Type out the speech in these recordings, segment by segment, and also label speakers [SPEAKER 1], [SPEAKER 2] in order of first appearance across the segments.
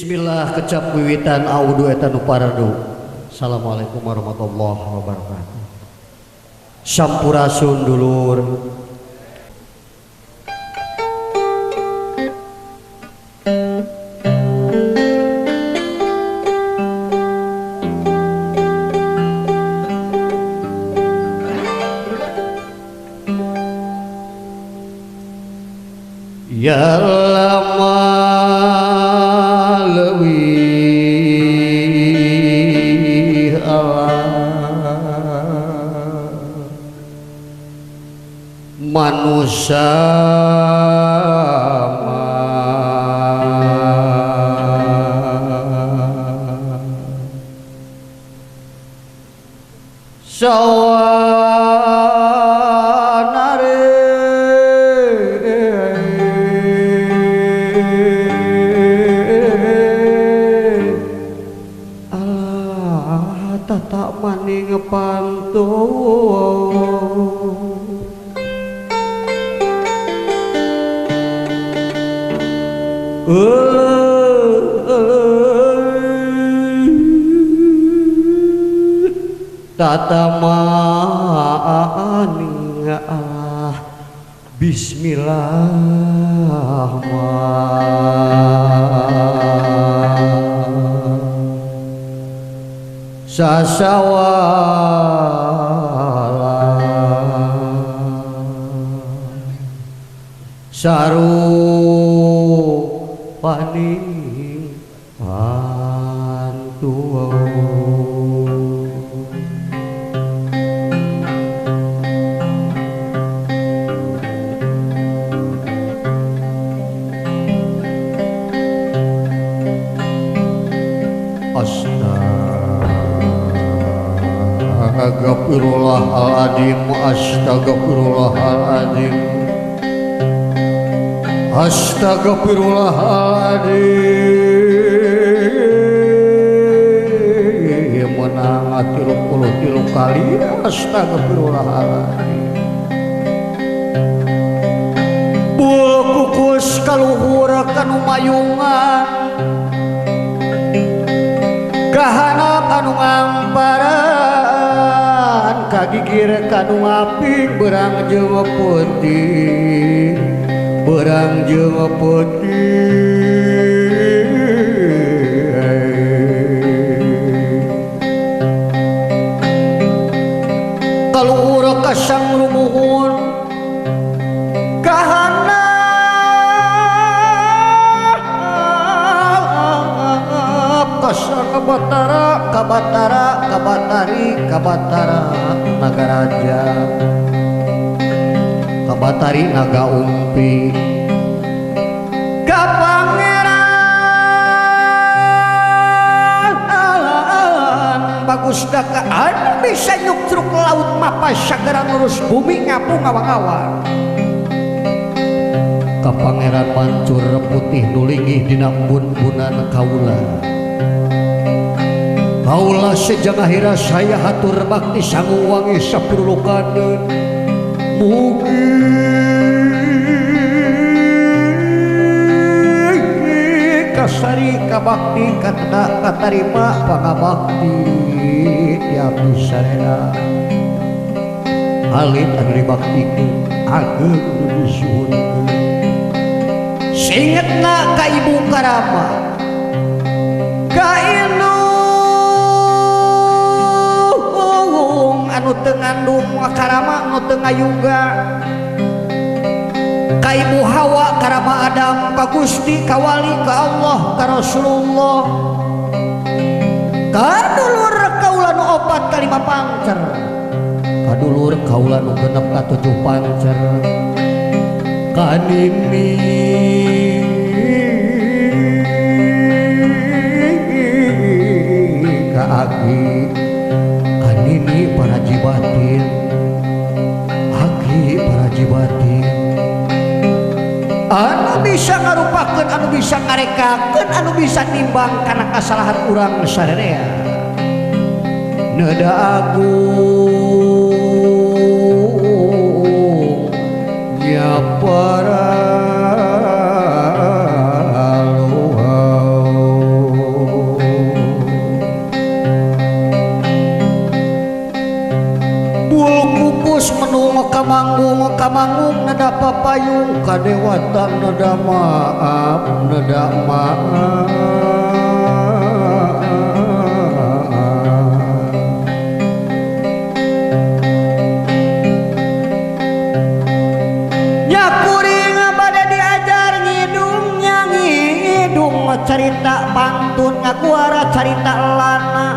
[SPEAKER 1] Bismillah kecap wiwitan audu eta nu paradu. Assalamualaikum warahmatullahi wabarakatuh. Sampurasun dulur. Ya lama leuwih Allah manusia Tata ah bismillah sasawala sarupaning pantu. Astagfirullahaladzim, astagfirullahaladzim, astagfirullahaladzim. Menang 33 kali astagfirullahaladzim. Bukukus kaluhur kanu mayungan kahanap anu ngamparan kagigir kanu ngaping berang jeung peuting, berang jeung peuting. Kaluhur ka sang rumuhun kahanap kasang kabatara kabatara kabatari kabatara nagaraja kabatari naga umpi kapangeran bagus daka anu bisa nyuktruk laut mapa sagara ngurus bumi ngapung awang-awang kapangeran mancur putih nulingih dina embun-embunan kaula. Kaula sejak akhirnya saya hatur bakti sangu wangi sapurulukaneun mugi kasari kabakti kateda katarima pangabakti tiap sarena alit anu dibaktikeun ageung nu disuhunkeun singetna ka ibu karama ka anu teu ngandung karama anu teu ngayuga ka ibu Hawa karama Adam ka Gusti ka wali ka Allah ka Rasulullah ka dulur kaula nu 4 ka 5 pancer ka dulur kaula nu 6 ka 7 pancer ka nini ka aki kanini para jibatin aki para jibatin anu bisa ngarupakeun anu bisa ngarekakeun anu bisa nimbang kana kasalahan urang sadaya neda agung nya para luhur. Songo kamanggung kamanggung neda papayung kadewatan neda maaf neda maaf. Nyakuring bade diajar ngidung nyangidung carita pantun ngakuara carita lana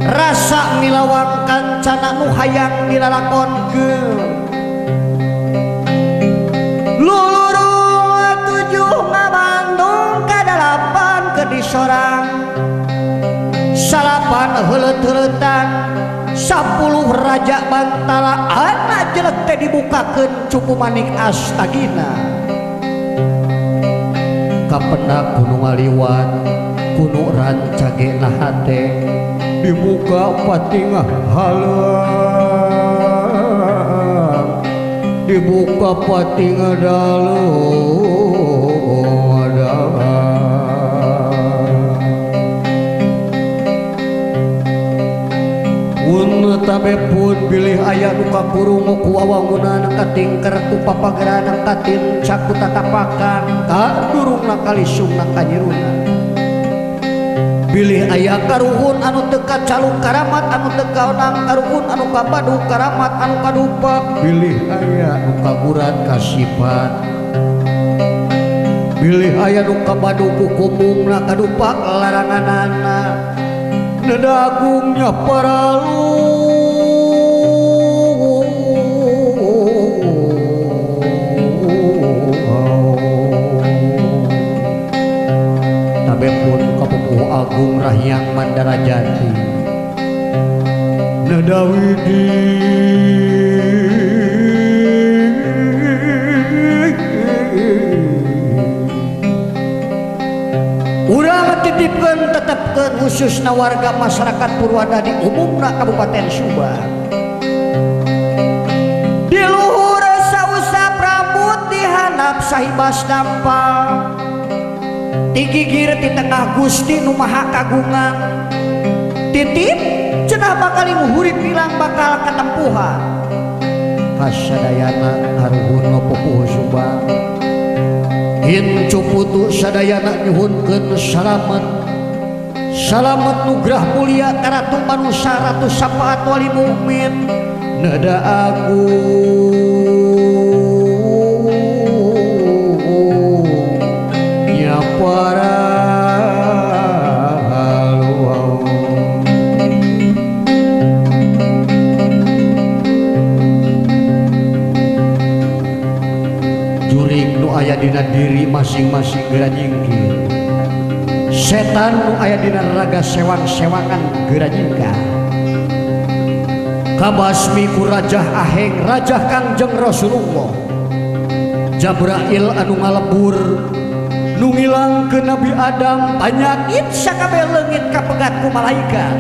[SPEAKER 1] rasa milawang kancana nu hayang dilalakonkeun lulurung tujuh ngabandung kadalapan ke disorang salapan heuleut-heuleutan 10 raja bantala anak jelek teh dibukakeun cupu manik astagina kapendak kudu ngaliwat kudu rancagena hate dibuka patingah halang dibuka patingah dalu pun tabe pun bilih aya nu kakurung ku wawangunan katingker ku papageran katincak ku tatapakan kadurungna kalisungna kanyiruna bilih aya karuhun anu teu kacalung karamat anu teu kaonang karuhun anu kapadu karamat anu kadupak bilih aya nu kagurat kasipat bilih aya nu kabadu ku kumbungna kadupak laranganana neda agungnya paralu tabe pun kapupuh agung Rahyang Mandala Jati Nadawidi urang titipkeun tetepkeun khususna warga masyarakat Purwadadi umumna Kabupaten Subang di luhur sausap rambut di handap sahibas dampal tigigir di tengah Gusti nu Maha Kagungan titip cenah bakal hurip hilang bakal katempuhan kasadayana karuhun nu pupuh Subang incu putu sadayana nyuhunkeun salamet salamet nugrah mulia karatu manusia ratu syafaat wali mukmin neda agung para jurig nu aya dina diri masing-masing geura nyingkir setan nu aya dina raga sewang-sewangan geura nyingkah kabasmi ku rajah aheng rajah Kangjeng Rasulullah Jabrail anu ngalebur nu ngilang ke Nabi Adam panyakit sakabeh leungit kapegat ku malaikat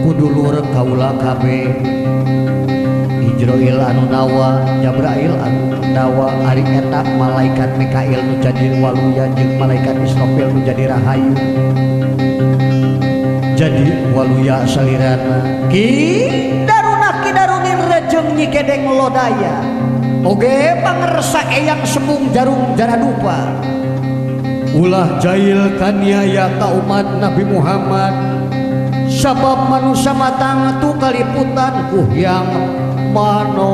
[SPEAKER 1] ku dulur kaula kabeh Ijroil anu nawa Jabrail anu nawa ari eta malaikat Mikail nu jadi waluya jeung malaikat Israfil nu jadi rahayu jadi waluya salirana ki daruna ki darunin rejeng nyi gedeng lodaya oge pangersa eyang sembung jarum jaradupa ulah jail kaniaya ka umat Nabi Muhammad sabab manusia matang tu kaliputan ku yang mano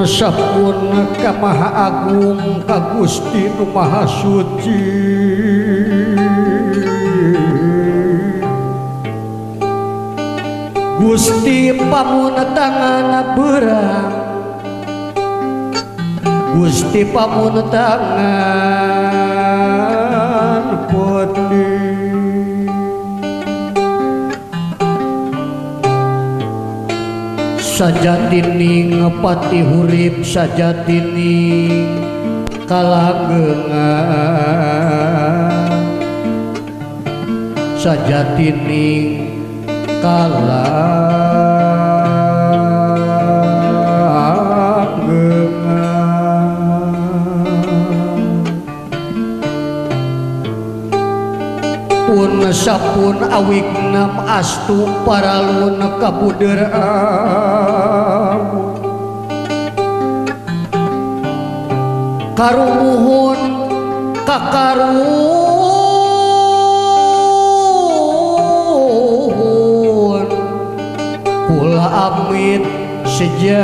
[SPEAKER 1] Sapun ka Maha Agung ka Gusti nu Maha Suci Gusti pamun tangan berang Gusti pamun tangan Sajatining pati hurip sajatining kalanggengan sajatining kalanggengan pun sapun awignam astu paralun kabuder karumuhun kakaruhun kula amit sejak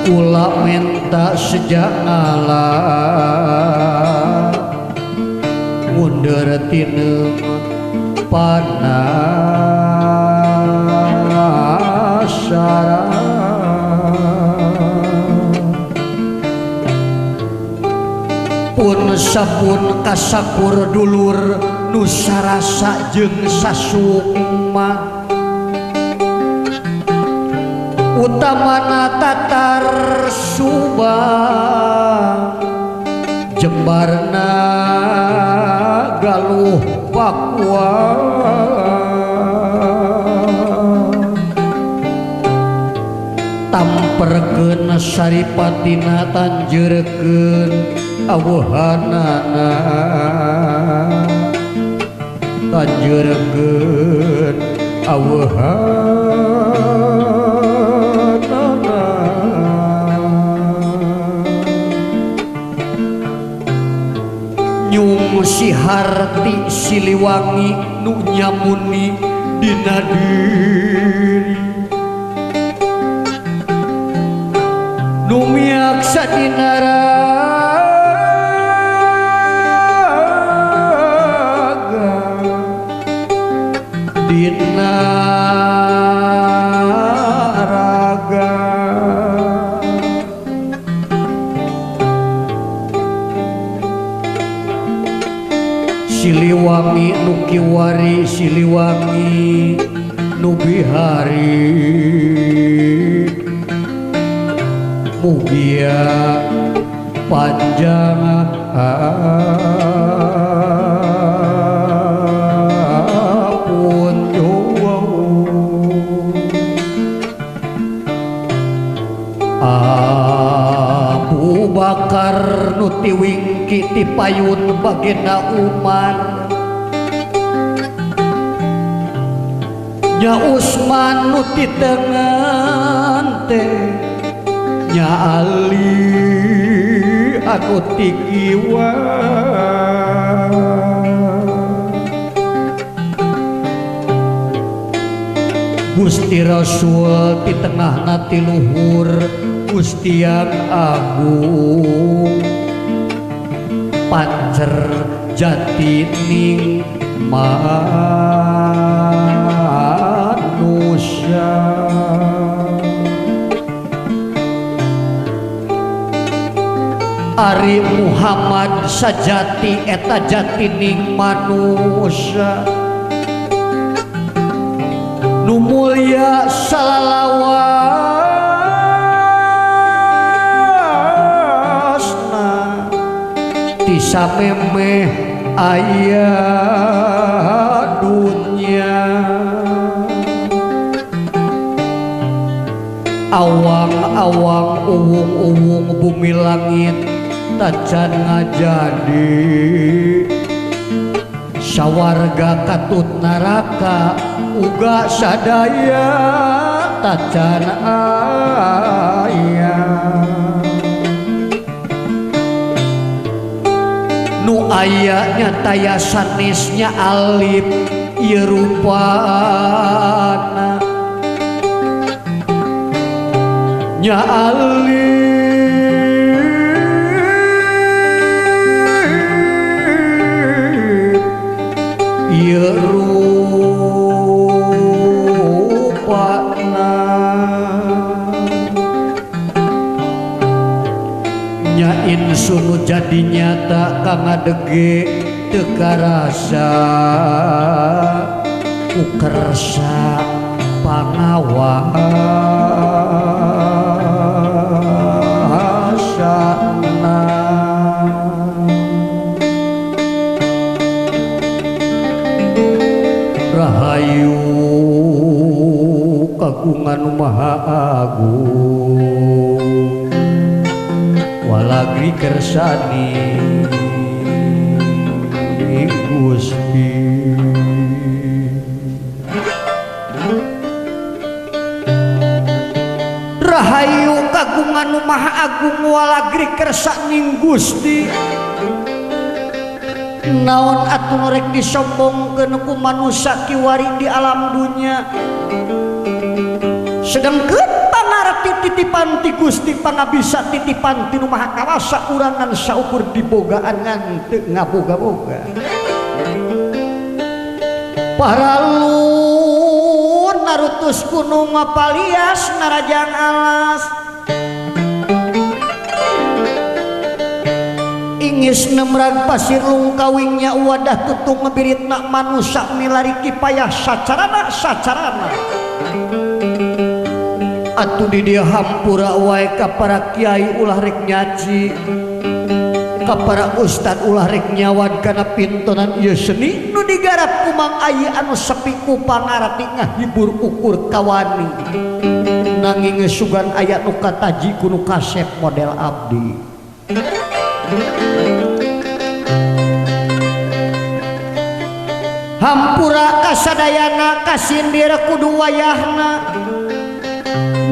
[SPEAKER 1] kula menta sejak ngalah mundur tineng panasaran pun sapun kasakur dulur nu sarasa jeung sasukma utamana tatar Subang Jembarna Galuh Pakuan tamperkeun saripatina tanjeurekeun awuhanana tanjeurekeun awuhanana nyung siharti Siliwangi nu nyamuni dina diri nu miaksa dina raga dina raga Siliwangi nu kiwari Siliwangi nu bihari mugia panjang pun Abu Bakar nu tiwingki ti payun bagenda Umar nya Usman nu ti tengen teh nya Ali anu ti kiwa Gusti Rasul ti tengahna ti luhur Gusti yang agung pancer jatining manusia Ari Muhammad sajati eta jatining manusia nu mulia salalawasna ti samemeh aya dunya awang-awang uwung-uwung bumi langit tacan ngajadi sawarga katut neraka uga sadaya tacan aya nu aya nyata ya sanesnya alif ieu rupana nya alif ieu rupana nya insun nu jadi nyata ka ngadege teu karasa ku kersa pangawasana. Rahayu kagungan Maha Agung walagri kersani Gusti. Rahayu kagungan Maha Agung walagri kersani Gusti. Naon atuh rek disombongkeun ku manusa kiwari di alam dunya, sedengkeun pangarti titipan ti Gusti pangabisa titipan ti Nu Maha Kawasa urangan saukur dibogaan ngan teu ngaboga-boga. Paralun narutus gunung mapalias narajang alas, ingis nemrag pasir lungkawingnya wadah tutung ngebiritna manusa milari kipayah sacarana sacarana. Atuh di dia hampura wae ka para kiai ulah rek nyaci, ka para ustad ulah rek nyawan kana pintonan ieu seni nu digarap ku Mang Ayi anu sepi ku pangarti ngahibur ukur kawani. Nanging sugan aya nu kataji ku nu kasep model abdi. Hampura kasadayana kasindir kudu wayahna,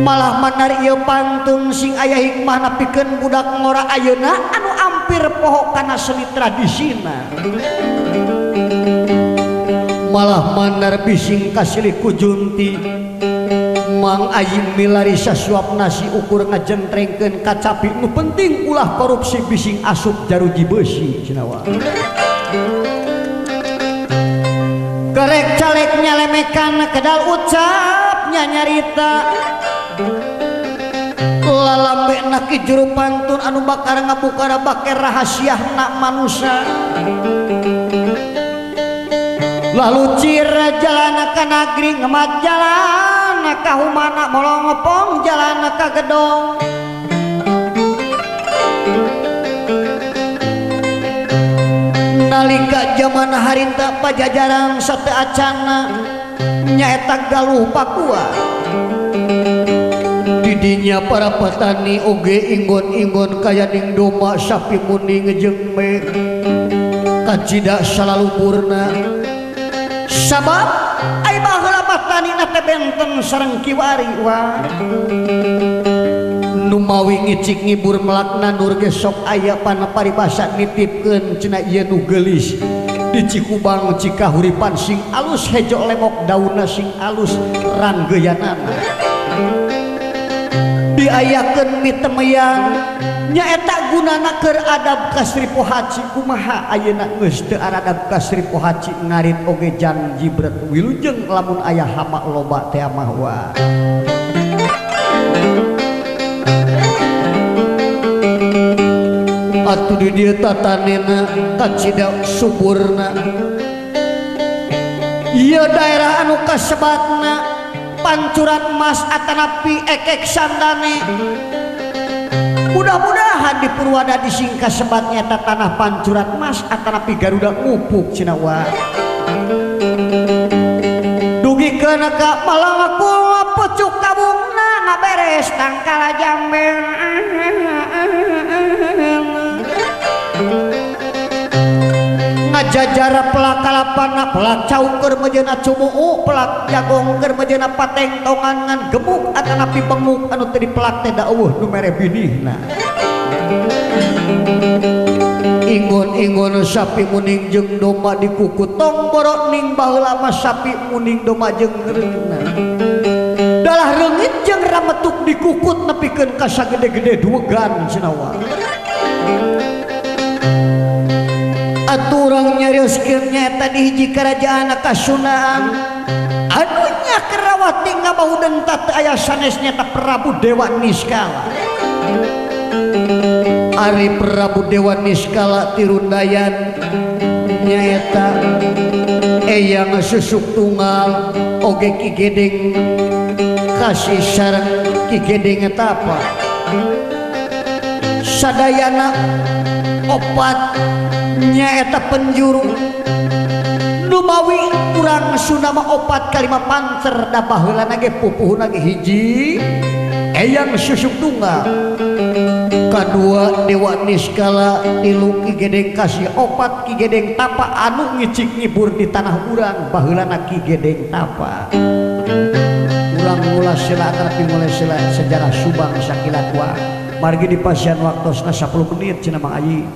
[SPEAKER 1] malah manar ieu pantun sing aya hikmahna pikeun budak ngora ayeuna anu ampir poho kana seni tradisina. Malah manar bising kasilih ku junti Mang Ayi milari sasuap nasi ukur ngajentrengkeun kacapi nu penting ulah korupsi bising asup jaruji beusi cenah wa. Kerek calek nyalemekan kedal ucap nyanyarita lalambe ki juru pantun anu bakar ngabukara baker rahasiahna manusa. Lalu cira jalan ka nagri ngemat jalan ka humana molongopong jalan ka gedong. Nalika jaman harita pajajaran sate acana nyaeta Galuh Papua. Didinya para petani oge inggon-inggon kaya ning domba sapi muning jeung me kacida salalupurna. Sabab ai baheula petani na teh benten sareng kiwari wa. Numawi ngicik ngibur melak nandur ge sok aya pana paribasa nitipkeun cenah ieu nu geulis di Cikubang Cikahuripan sing alus hejo lemok daunna sing alus ranggeuyanana. Diayakeun mitemeyan nyaeta gunana keur adab ka Sri Pohaci. Kumaha ayeuna geus teu aradab ka Sri Pohaci ngarit oge jang jibret wilujeng lamun aya hama loba teh mah wa. Atuh di dieu tatanena kacida suburna ieu daerah anu kasebatna pancuran emas atanapi ekek sandane. Mudah-mudahan di Purwadadi sing kasebatnya eta tanah pancuran emas atanapi Garuda ngupuk cenah wa. Dugikeun ka malangkul pucuk kabungna ngaberes tangkala jambe. Ngajajar pelak kalapana pelak cau keur mejeuna cumuu pelak jagong keur mejeuna patengtongan ngan gemuk atanapi benguk anu teu dipelak teh da eueuh nu mere binihna. Ingon-ingon sapi muning jeung domba dikukut tong borok ning baheula mah sapi muning domba jeung reungna. Dalah reungit jeung rametuk dikukut nepikeun ka sagede-gede duegan cenah wa. Aturang nyarioskeun nyaeta di hiji karajaan Kasunaan anu nya kerawati ngabauden teu aya sanes nyaeta Prabu Dewa Niskala. Ari Prabu Dewa Niskala Tirundayan nyaeta eyang susuk tunggal oge Ki Gedeng kasih sareng Ki Gedeng tapa sadayana opat nyaeta penjuru Numawi urang Sunda mah opat kalima pancer da baheulana ge pupuhuna ge hiji eyang susuk tunggal kadua Dewa Niskala tilu Ki Gedeng Kasih opat Ki Gedeng Tapa anu ngicik ngibur di tanah urang baheulana Ki Gedeng Tapa. Urang ngulas sila tapi mulai sila sejarah Subang sakilat wa margi di pasian waktosna 10 menit cenah Mang Ayi.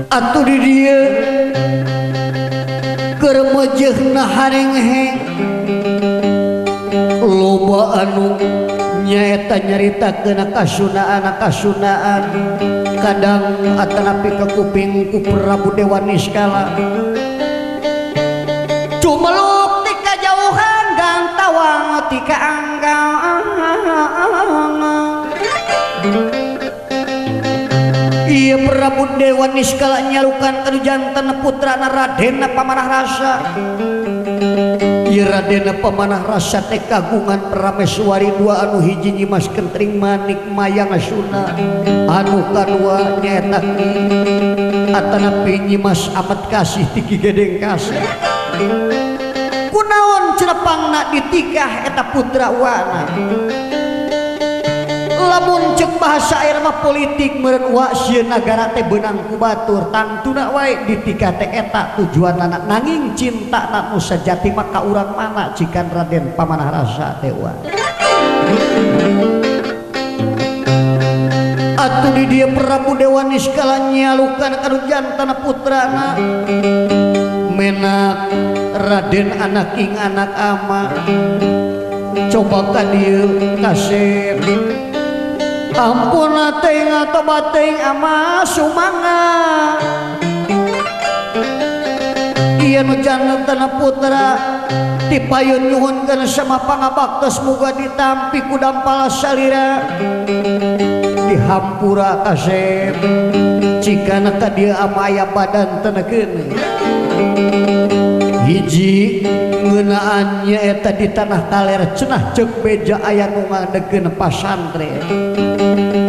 [SPEAKER 1] Atuh di dieu keur mejeuhna harengheng loba anu nyaeta nyaritakeun kasunaan kadang atanapi ka kuping ku Prabu Dewa Niskala cumeluk ti kajauhan gantawang ti kaanggang. Iya Prabu Dewa Niskala nyalukan kanu janten putrana Raden Pamanah Rasa. Ieu Raden Pamanah Rasa teh kagungan prameswari dua anu hiji Nyimas Kentring Manik Mayang Sunda anu kadua nyaeta Ki atanapi Nyimas Amat Kasih ti Ki Gedeng Kasih. Kunaon cenepangna ditikah eta putra wana? Lamun cek bahasa air mah politik meureun wa sieun nagara teh beunang ku batur tangtuna wae ditikah teh eta tujuanana nanging cintana nu sajati mah ka urang mana cikan Raden Pamanah Rasa teh wa. Atuh di dieu Prabu Dewa Niskala nyalukan kanu jantana putrana menak Raden anak ing anak ama coba ka dieu kasep ampun teuing atobat teuing ama sumanga. Ieu nu jantana putra tipayun nyuhunkeun sama pangabaktos muga ditampi ku dampal salira dihampura kasep cikana ka dieu ama aya badan tenekeun. Hiji ngeunaan nyaeta di tanah kaler cenah ceuk beja aya nu ngadegkeun pasantren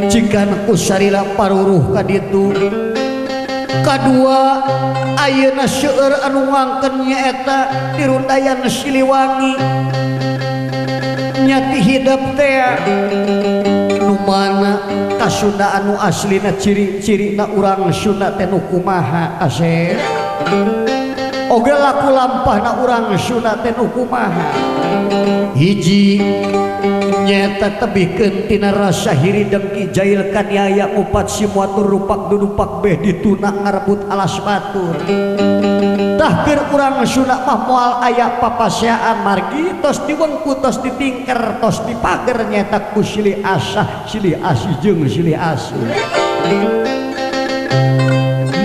[SPEAKER 1] cikana ku sarila paruruh ka ditu. Kadua ayeuna seueur anu ngangkeun nyaeta Tirundayan Siliwangi nyati hidep teh nu mana kasundaan nu aslina ciri-cirina urang Sunda teh nu kumaha asep oge laku lampahna urang Sunda teh nu kumaha. Hiji nyata tebihkeun tina rasa hiri dengki jail kaniaya upat simuatur rupak dudupak beh dituna ngarebut alas batur. Tah keur urang Sunda mah moal aya papaseaan margi tos diwengku tos ditingker tos dipager nyata ku silih asah silih asih jeung silih asuh.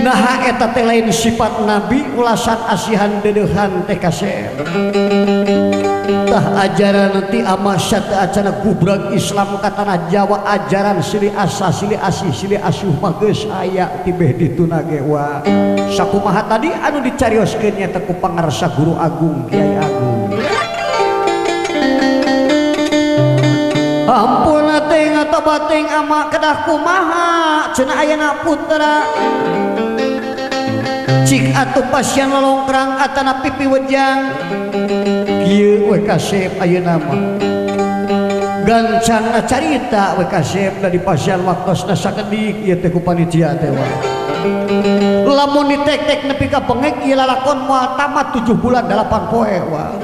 [SPEAKER 1] Naha eta teh lain sifat nabi ulasan asihan dedeuhan teh kasep. Tah ajaran ti ama sateu acana gubrag Islam ka tanah Jawa ajaran silih asah silih asih silih asuh mah geus aya tibeh dituna ge wa. Sakumaha tadi anu dicarioskeun nya teh ku pangarsa Guru Agung Kiai Agung. Ampun teuing atobat teuing ama kedah kumaha cenah ayana putra. Cik atuh pasien lolongkrang atana pipi wejang kieu we kasep ayeuna mah gancangna carita we kasep da di pasien waktosna sakedik ieu teh ku panitia teh wa. Lamun ditek-tek nepi ka bengek ieu lalakon moal tamat 7 bulan 8 poe wa.